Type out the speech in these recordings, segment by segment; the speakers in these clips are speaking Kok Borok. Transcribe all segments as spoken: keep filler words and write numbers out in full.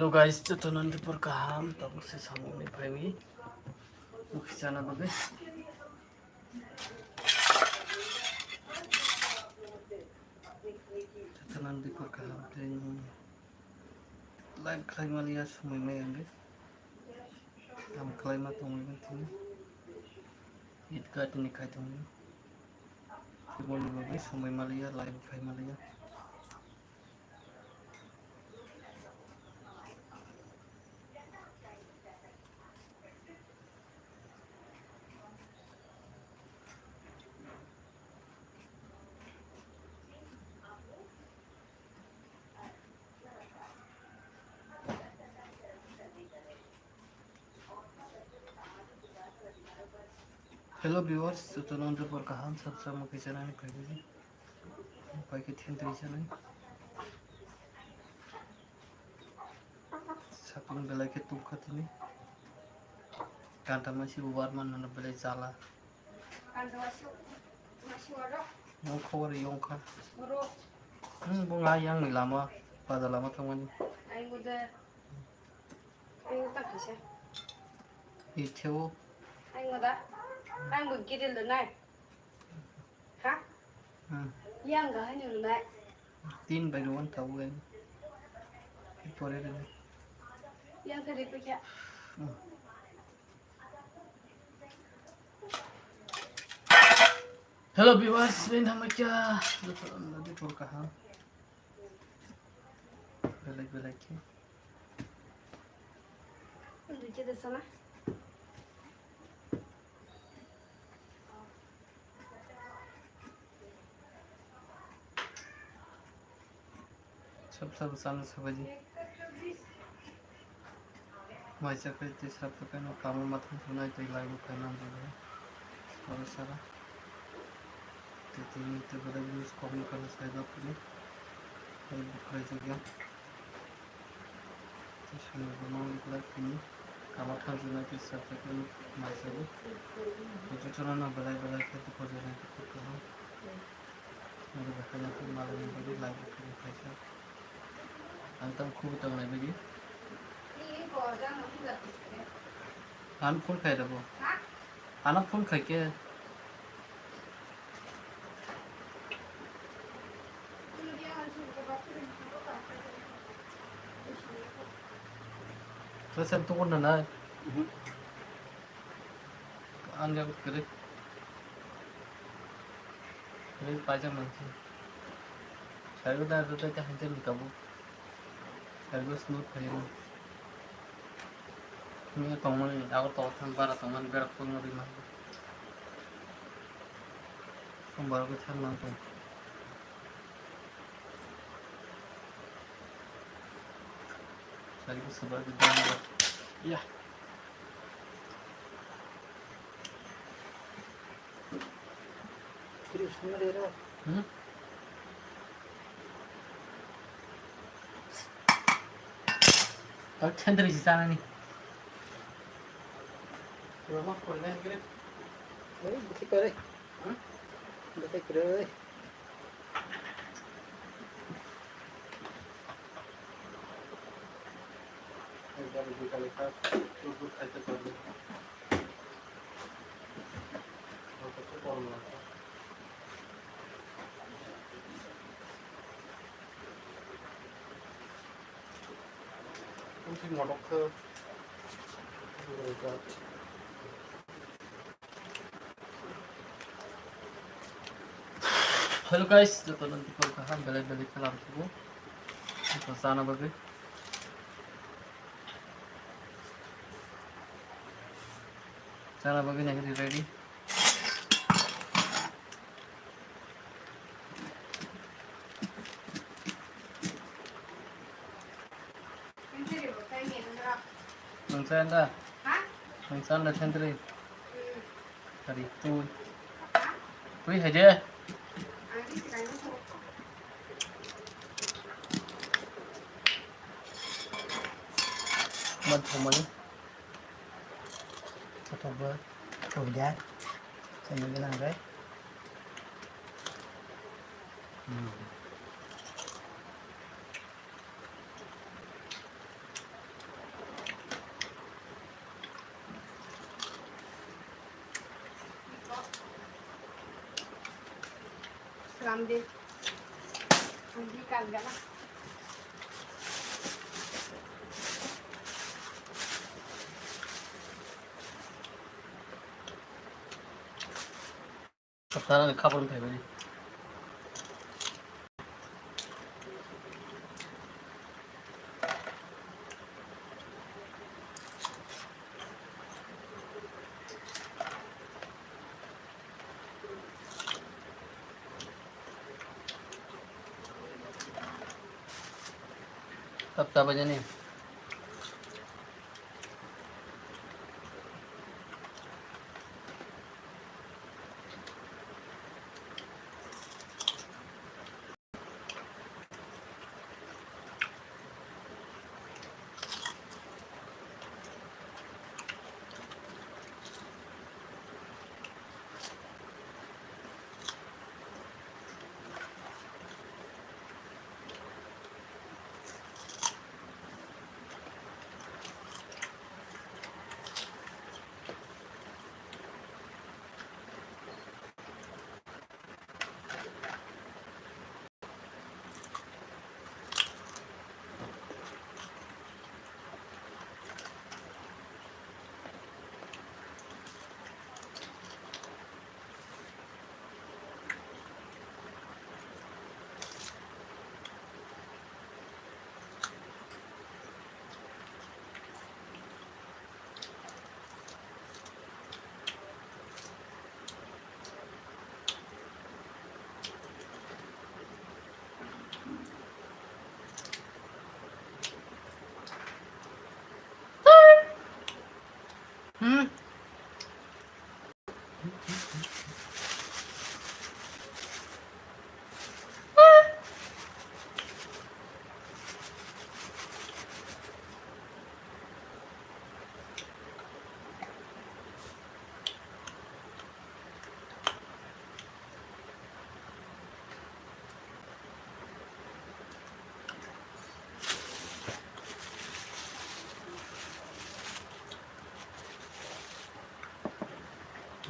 Hello guys, jotono nini por kaham, tabuk se samung ni phaimi mukhi chana bagwi. Jotono nini por kaham tei live khlai maliya, somoi mai ang. Kam khlai ma tongwi tini. Idga tini khai tongwi. Boni bagwi somoi maliya, live khai maliya. Hello viewers, jotono nini por kaham, sab sab mukhi chana ni phaidi. Pai khe thentwi sanai. Sapung belai khe tungkha tini. Ganta masi ubar man mano belai jala. Mo khobor yongkha. Hmm, bo ngai yang ni lama, pada lama thangmani. Ai mo da. Ai mo ta kisa. Itheo. Ai mo da. Ai mo gidil da nai. Ha? Hmm. Yang ga hani runai. Tin bai ruwan tabu en. Pore de. Yang ka de pe kya? Hmm. Hello viewers, rin hamai kya? Jotono nini por kaham. Belai belai khe. Dui khe de sana. Sab sab chana sabaidi. Mai chakhai tei sab chakhai no kamo mathang thunai tei live o khaina hamjagwi. Sara sara. Tei tini tei belai views kokni kana sai da phuru. Tei bukhrai jagya. Tei swnamwi bo mangwi glak tini. Kamo thangjwnai tei sab chakhai no mai chawi. Tei jotono no belai belai khe bukhar jagya tei khuk kaham. Nokni bwkhak nokni malai ni bagwi live o phuru phaikha. Ang tamo khubui tongnai bagwi. Ano phone khai rabo. Ano phone khai khe. Terus yang tukun na nai. Ang kwrwi. Kwrwi paijak mansi. Saigo da da da hanje ni kabu. Saigo smooth khayo. Ni tongmani ago to thang bara tongmani berak tongmani ma. Sombar ko thang man tong. Saigo sabar ko dong. Ya. Hmm? Kau chandra si sana ni. Roma kau lain kiri. Oi, buti kau deh. Hmm? Buti kau deh. Hello guys, jotono nini por kaham, belai belai khe lamsugo. Ito chana bagwi. Chana bagwi nahidi ready. Nwng chanda? Nwng chanda sentry? Kari twi. Twi hai de. Man thumani. Kotor ba. Kotor ba. Sini gana gai. Hmm. Amdi. Amdi kan gana. Kaptarani kapor phaimani. Kapta bajani. Hmm.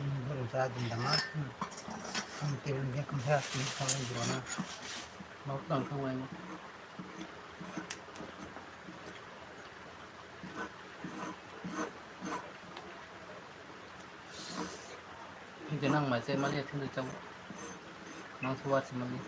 Borok ja din dama. Ang table ni khamsa ni khamsa ni borok na. Nok tang thang lai mo. Hingke nang mai se mali thung chau. Nang suwa se mali.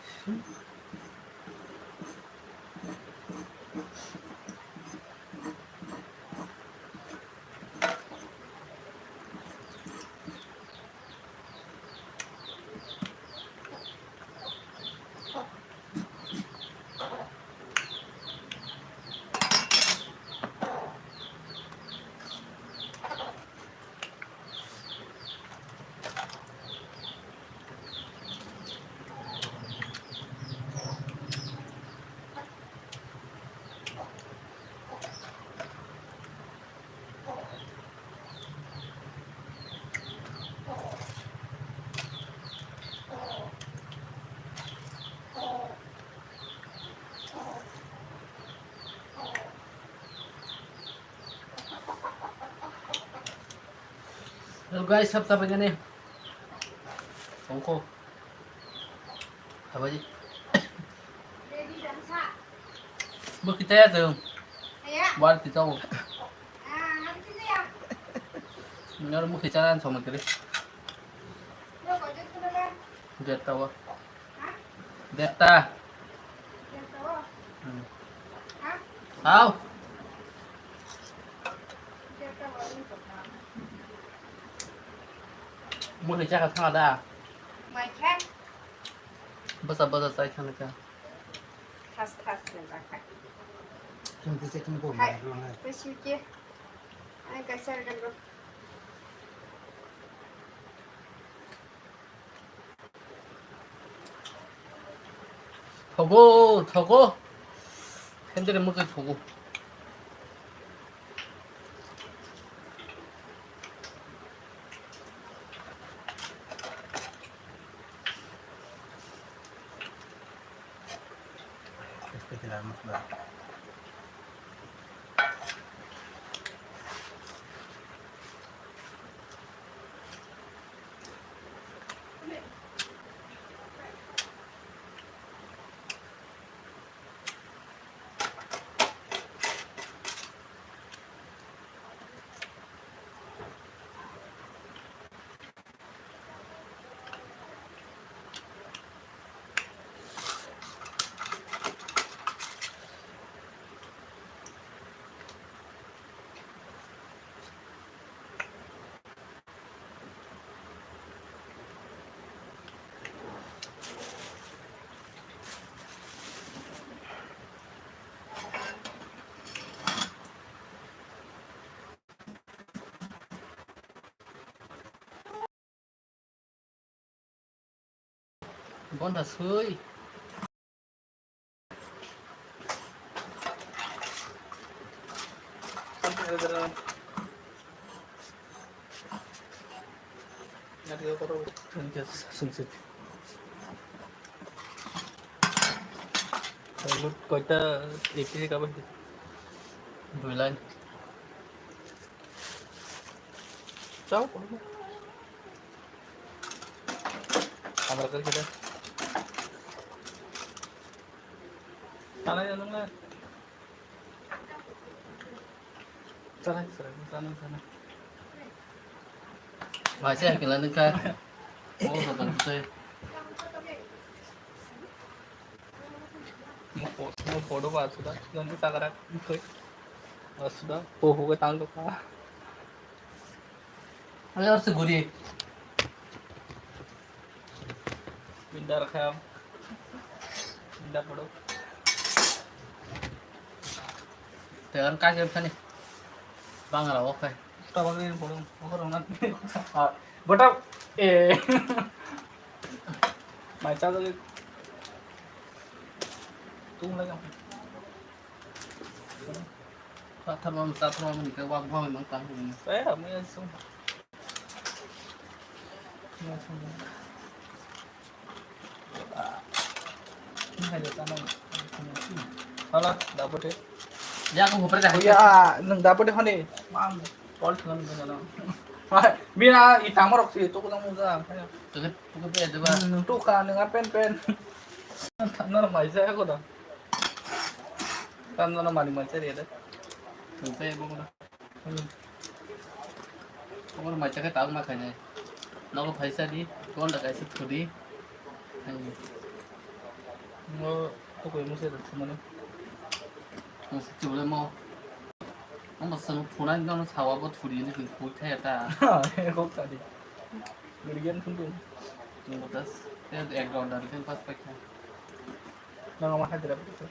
Hello guys, sab sab jane. Songko. Habaji. Bo kita ya tu. War kita wo. Ngar mukhi chanan song kiri. Jat tawa. Detta. Hmm. Au. Mui hai chakha thanga da. Mai khe? Basa basa chai thanga cha. Thas thas ni bakha. Tum tise kum ko. Hai. Mai ro hai. Tei sui khe. Ai kaisa rwgwlgo. Thogo, thogo. Kendere mutai thogo. Special masala. Bonda sui. Koita ipini kabai. Dui line. Chao. Amar kar kita. Sana ya nungla. Sana sana sana sana. Masih kila nungka. Oh, betul betul. Mo photo ba suda, ganti sagara, koi. Suda, ho ho ke tang to ka. Ayo se guri. Bindar kham. Bindar photo. Tegan ka jem khani. Bangala okai. Tabang ni photo, okorong na. Botol. Eh. Mai cha lagi. Tung lagi. Sa tharmam, sa tharmam ni ka wak bang mang tang. Eh, mai sung. Mai sung. Hala, dapote. Ya, aku hopre dah. Ya, nang dapote hone. Mam, call thang nang nang. Bina i tangma rok si, tu kudang muda. Tuke, tuke pe deba. Nang tu ka nang pen pen. Nang mai sa aku dah. Kan nang mani mai sa dia dah. Tuke bong dah. Omo mai chakhe tabuk ma khainai. Nogo phaisa di, gonda kaisa thudi. Ngo tukui musi da thumani. Musi chule mo. Omo sang thunai nono sawa bo thudi ni thudi thai ta. Kok tadi. Gurigen thundu. Tunggu tas. Ek gonda ni pas paikha. Nang ama hajira betul.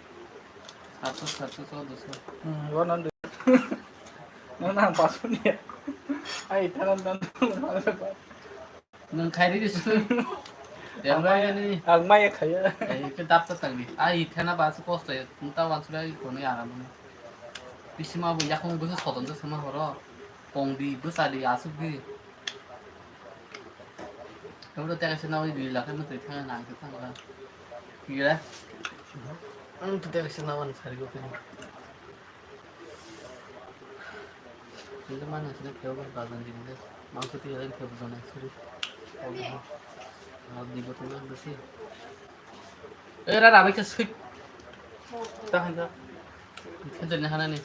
Satu, satu, so, doso. Hmm, one hundred. Nang nang pasu ni. Ai, tanan tan. Nang khairi di su. Yang lain ni. Ang mai khaya. Eh, ke dap ta tangdi. Ai, thana ba su kosto ya. Nta wan su lai kono ya ram. Bisima bu yakung bu su sodon ta sama horo. Pong di, bu sa di, asuk di. Kamu tuh tegas na wani dui lakh na tuh thang nang ke thang ka. Kira. Ang tuh tegas na wani sari ko kini. Ini mana sini kau kan bazan di mana? Mangsa tiga lain kau bazan suri. Oh, di. Oh, di betul lah besi. Eh, rara, bai khe sui. Ta han ta. Khe jani hana ni.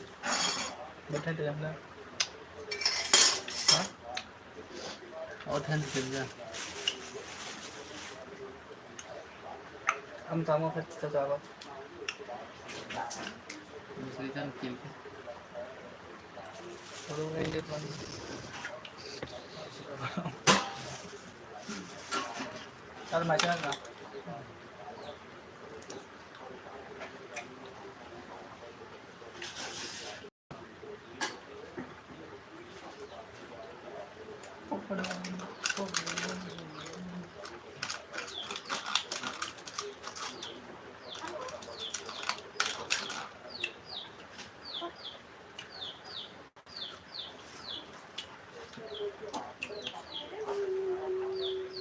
Bathai de hana. Ha? O than de ja. Am tamo khe cha cha ba. Sui jan kil khe. Oro ngai de pan. Chal mai chal na.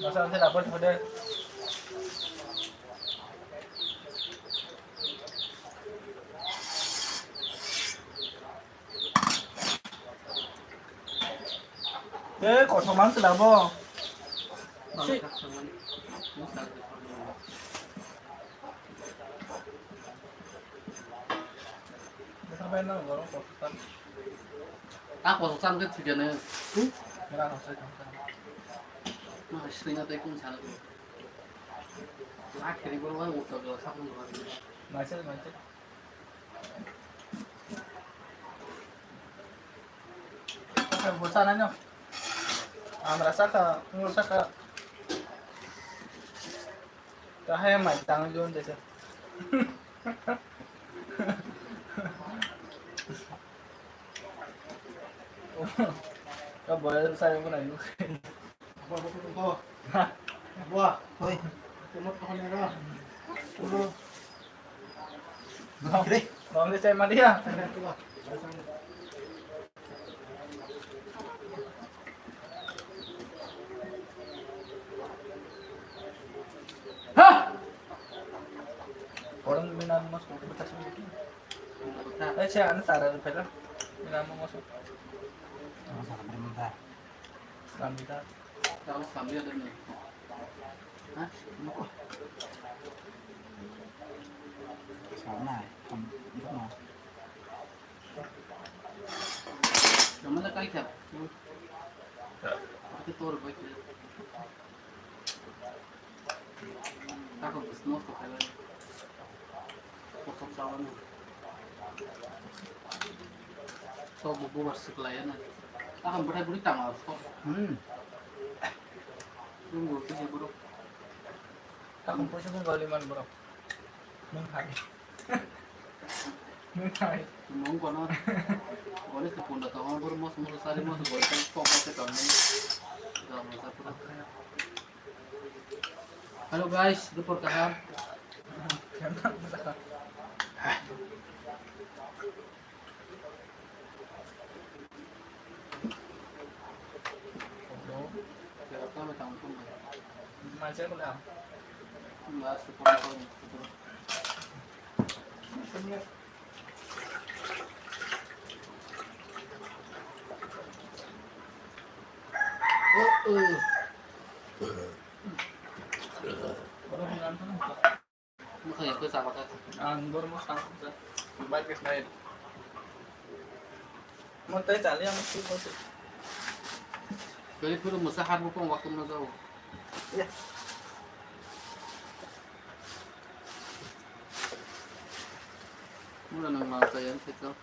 Masa nanti lapor pada. Eh, kosong mang sila bo. Si. Bwsa bai nang borok kosong san. Ah, kosong san khe thwi khe nw. Hmm? Mera kosong san. Ma, sini na tei kun sana. Ma, khiri borok bai utok lo, sapung lo. Maise, maise. Bwsa nai no. Amra saka, ngul saka. Kahaya mai tang jon de. Ka boya sa yo na yo. Bo, bo, bo, bo. Bo, hoi. Ha! Orang mina mas ko kita sini. Eh, saya anu sara pera. Mina mas. Anu sara pera. Sambil. Tahu sambil ada nih. Hah? Sana, kamu itu mau. Namanya kai siapa? Itu tuh baik. Takut bisnis tuh kalian. Kosong sawan. Sok buku masih kelayan. Takut berai beri tanggal sok. Hmm. Nunggu sih bro. Takut push pun kali man bro. Nung hai. Nung hai. Nung kono. Boleh sepuluh tahun baru mau semua sari mau sebulan kok mau setahun ini. Gak mau satu. Halo guys, dupur kaham. Ang goro mo sang sa. Baik guys, baik. Mo tai chali ang tu ko. Kali pura musa har mo kong waktu mo jao. Ya. Mula nang ma ta yang sito.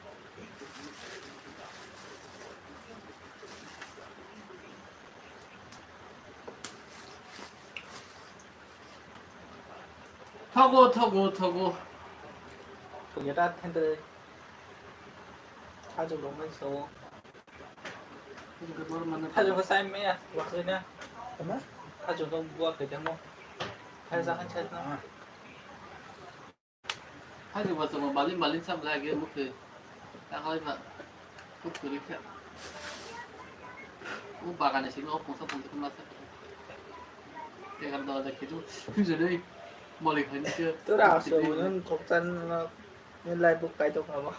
Thogo, thogo, thogo. Thogya ta thendere. Hajok rok mai sao. Hajok ko sai maya, wakse na. Ama? Hajok ko buak ke demo. Hai sa han chai na. Hai, ba chama balin balin sam lagi mukhe. Ta hoi ba. Kuk kuri khe. O bagani simi o pungsa pungsa kuma sa. Tegar da da kitu. Jere moli khani ke. Tora aso nan khokchan na. Ni lai buk kai to khaba.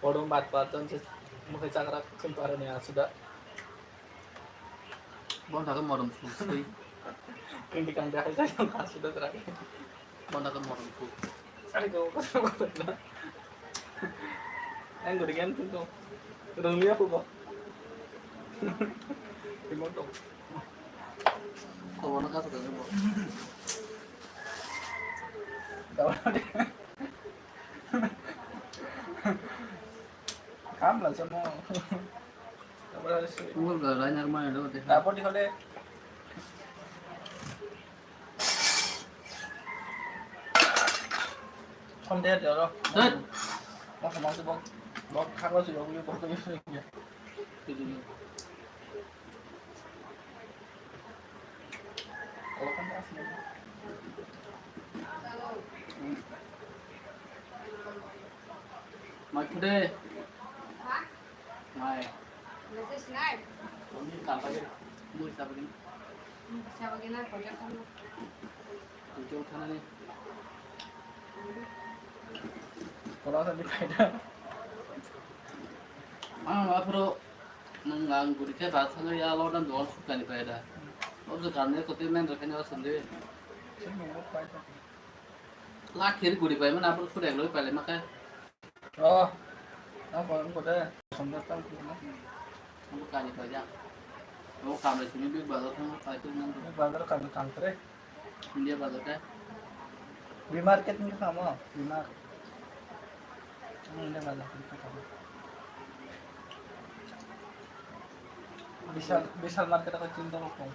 Kodong bat bat ton se mukhe chakra khum parani asuda. Bon thaka morom sum sui. Kengki kang dahai jai kang kasu da trak. Bon thaka morom sum. Ani ko ko ko na. Ang gori gan tu ko. Rong liya ko ko. Imo to. Ko bon kasu da ko. Kam la samo. Mungkol ga rainer mane do de. Tapor di khole. Sonde de ro. Dut. Mo samang se bok. Bok khaglo se yog yog bok yog. Mai phude. Mai. Message nai. Mui sabagin. Mui sabagin. Mui sabagin na koi jak thang. Koi jak thang ni. Kola sa di paida. Ah, aphuru nung ang guri khe ba thang ya lo dan dol sukani paida. Obje karne kote men rakhe ni asam de. Sini mo paida. Lakhir guri pai mana aphuru sudek loi pai le makai. Oh, ang ko, ang ko de, samda tang ko na. Ang ko kani pai ya. Ang ko kamle sini big bazar thang pai tu nang. Big bazar kam kam kare. India bazar ka. B Market ni kamo, B Market. Ang India bazar ni kamo. Vishal, Vishal Market ko chinta ko.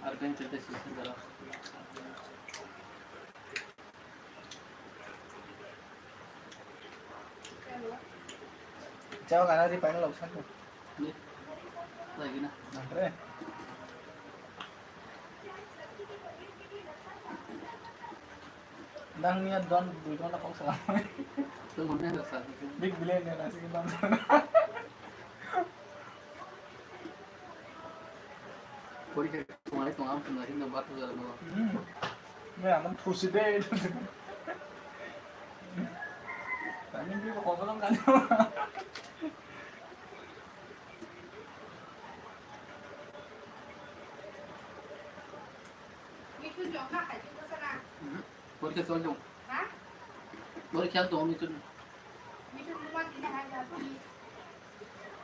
Arkan chete sisi dara. Chao kana ri paina lok santo. Ni. Lagi na. Nangre. Nang niya don bui don kok salam. Tuh mana rasa? Big billion ya nasi kita. Kori ke kemarin tuh apa nasi nggak batu dalam. Hmm. Ya, nang pusi deh. Tanya dia kok belum kan? Porikha chol jong. Porikha to mi chun.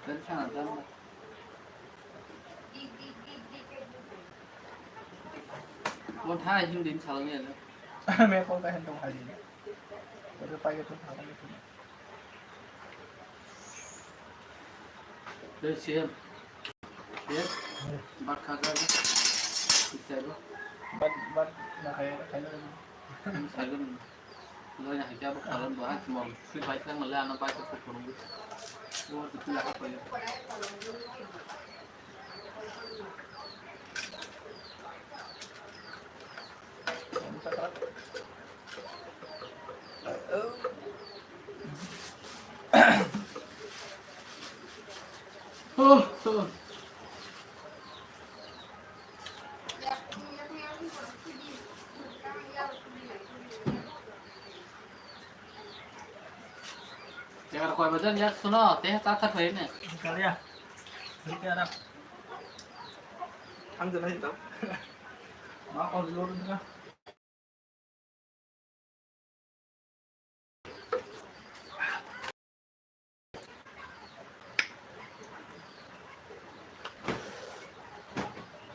Kan sana dan. Mon tha him din salang ya. Me ko ka hen tong hai. Ko pa ke tong hai. Dei siem. Siem. Bat khaja. Isai bo. Bat, bat na khai, khai na. Sai bo. Lo ya kya bo khalan bo ha mo. Sui bai sang le ana bai ko phone bo. Bo tu la ka pa yo. Jaga koi bajan yak suno, teh tata koi ne. Kaliya. Kaliya na. Ang jana hitam. Ma kau dulu na.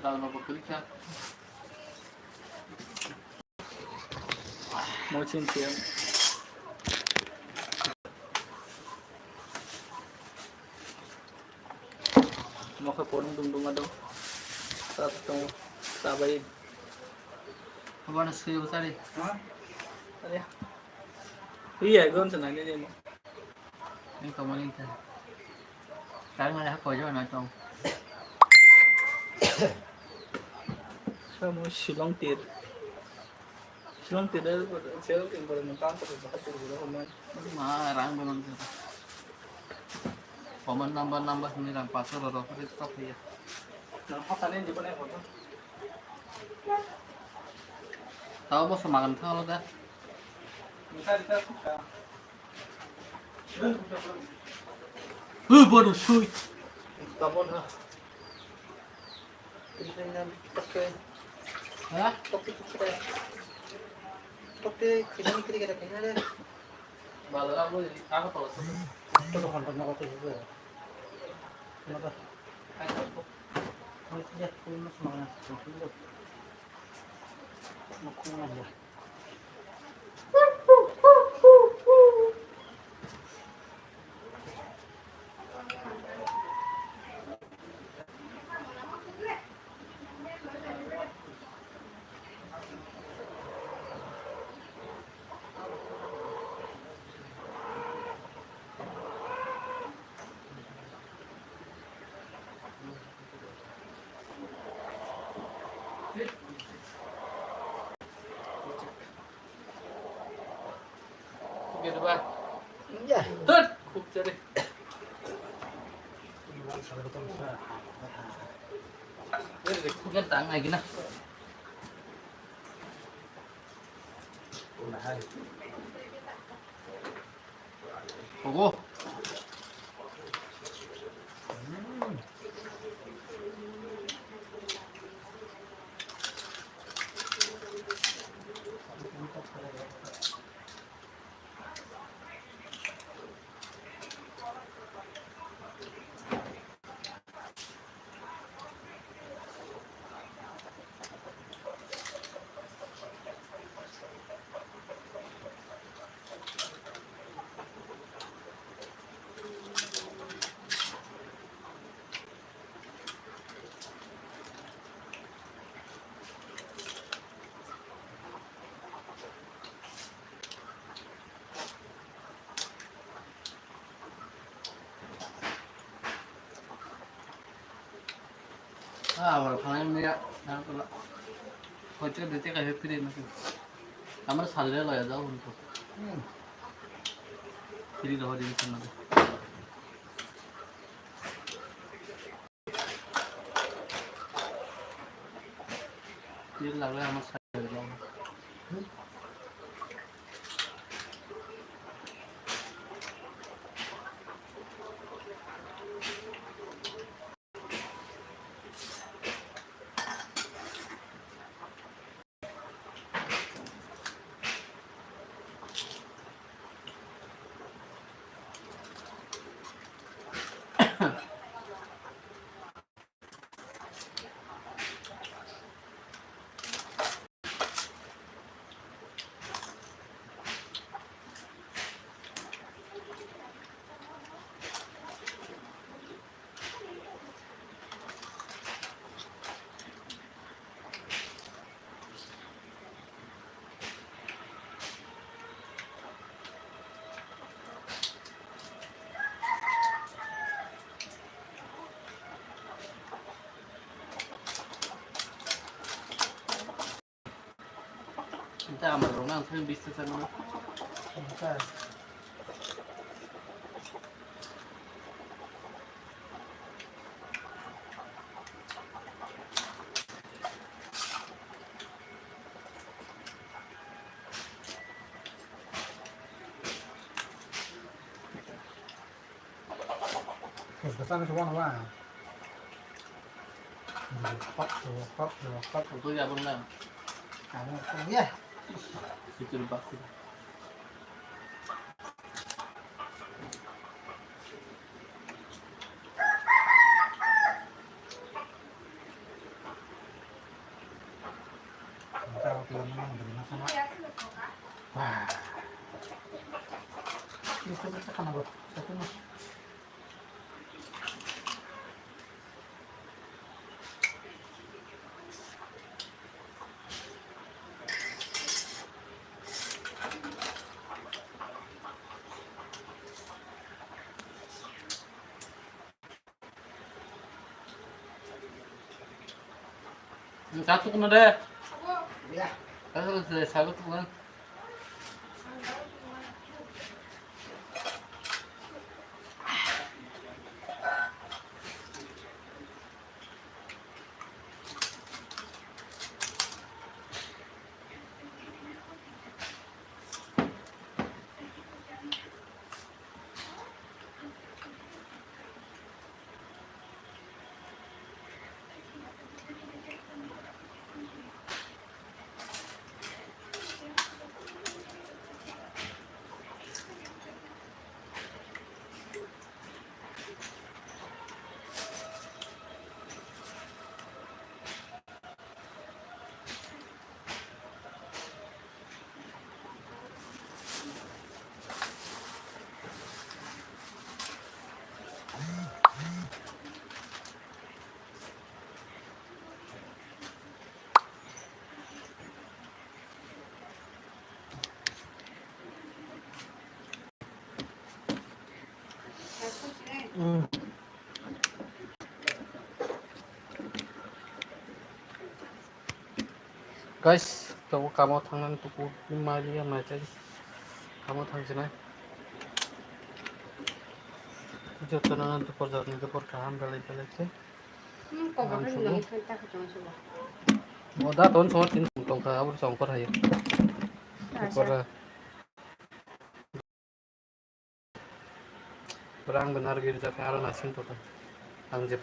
Dal no bukri kha. Mochin tiang. Mokhe porong dungdung ado. Ta tong ta bai. Abana sui usari. Ha? Are. Iya, gon sana ni mo. Ni to mani ta. Tari mana hak kojo na tong. Samo Shillong tir. Shillong tir, Shillong tir boro mo tan to bahai tir boro mo. Ma rang boro. Phone number, number ni rang paso ro ro ri tok ya. Nang phone tani di bone phone. Tao bo semagan thang lo da. Mita mita suka. Eh, bodoh sui. Tabon ha. Kiri kiri nan toke. Ha? Toke toke. Toke kiri kiri kiri kiri. Bala aku di aku tahu tu. Itu tuh kontak nama tuh juga. Kenapa? Aku ya, aku mau semangat. Aku mau aja. Gitu, Bang. Iya. Tut, kuk jadi. Ini, kuk yang tang lagi, nah. Ogo. Ah, abang thangni ya, nang kula. Hoite dete kai free na. Amar salre lo ya jao hunko. Hmm. Free lo din sana. Free lagre amar salre lo. Ente ama rok nang thani bista chakma. Ente. Terus ke sana semua nama? Hot, hot, hot. Itu ya, Bang, Bang. Kamu, ya. Itu lupa aku. Wah. Ini sudah tekan apa? Satu mah. Sa tukna de. Ya. Sa tukna. Guys, tabuk kamo thangnani tuku maliya maitai kamo thangsinai. Jotono dopor jatni dopor kaham belai belai khe. Hmm, kobor ni nang thai ta khutang subo. Moda ton song tin song tongkha abor song kor hayo. Asa. Kora. Rang benar giri jakha aro nasing tongkha. Ang je